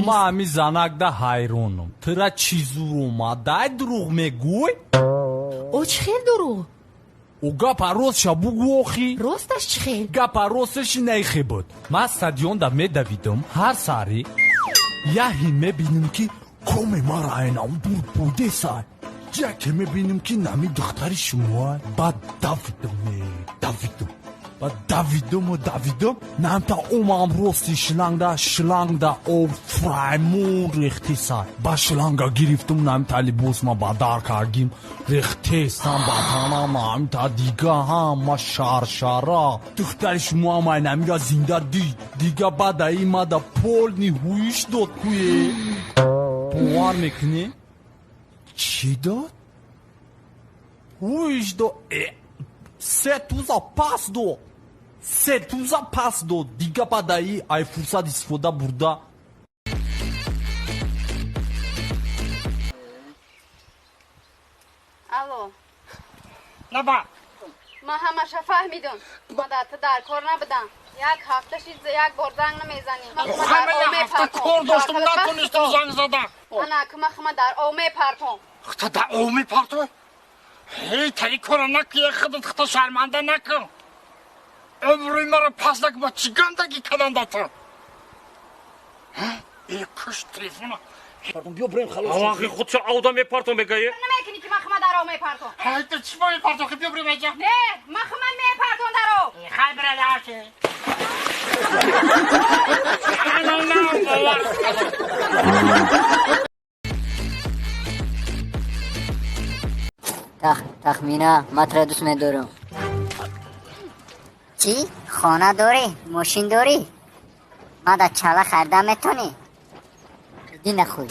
Ма ҳами занакда ҳайронам. Тура чӣ зур омад? Дай дурӯғ мегӯй? О, чӣ хел дурӯғ? О, гапа ростша бугӯ охи. Росташ чӣ хел? Гапа росташи найхе буд. Ман стадионда медавидам, ҳар саҳре яҳе мебинам, ки коме мара айнам дур будесай. Яке мебинам, ки нами духтари шумоа. Баъд давидам, давидам, баъд давидаму давидам, намта омам, рости шлангда, шлангда об фраймон рехтесай. Ба шланга гирифтум, намта либосма ба дар кардим, рехтесам ба танам, намта дига ҳама шаршара. Духтари шумоам айнамира зинда дид. Дига баъда имада полный ҳуиш дод куе. Бовар мекунӣ? Чӣ дод? Ҳуиш дод. Се туза пас дод, се туза пас дод. Дига баъдаи ай фурсат истифода бурда. Алло. Наба. Ман ҳамаша фаҳмидум. Ма дар ту дар кор набудам. Як ҳафта шид, як бор занг намезанӣ. Ҳама ҳафта кор доштум, натонистам занг зада. Ана кума хама дар ов мепартом. Хта дар ов мепартой? Ҳей, тари кора накун, худат хта шарманда накун. Обрӯи маро пас накун, ба чӣ гандагӣ кадан да ту? Э, куш телефона. Биё бирем, халос. Авахи худшо авда мепартом мегае. Намекунӣ ки ман хама дар ов мепартом. Ҳай, ту чӣ мепартом? Биё бирем аҷа. Не, ман хама мепартом дар ов. Хай, бирадаки. Тахмина, ман туро дӯст медорам. Чӣ? Хона дорӣ? Мошин дорӣ? Ма дар чала харида метонӣ? Иди нахуй.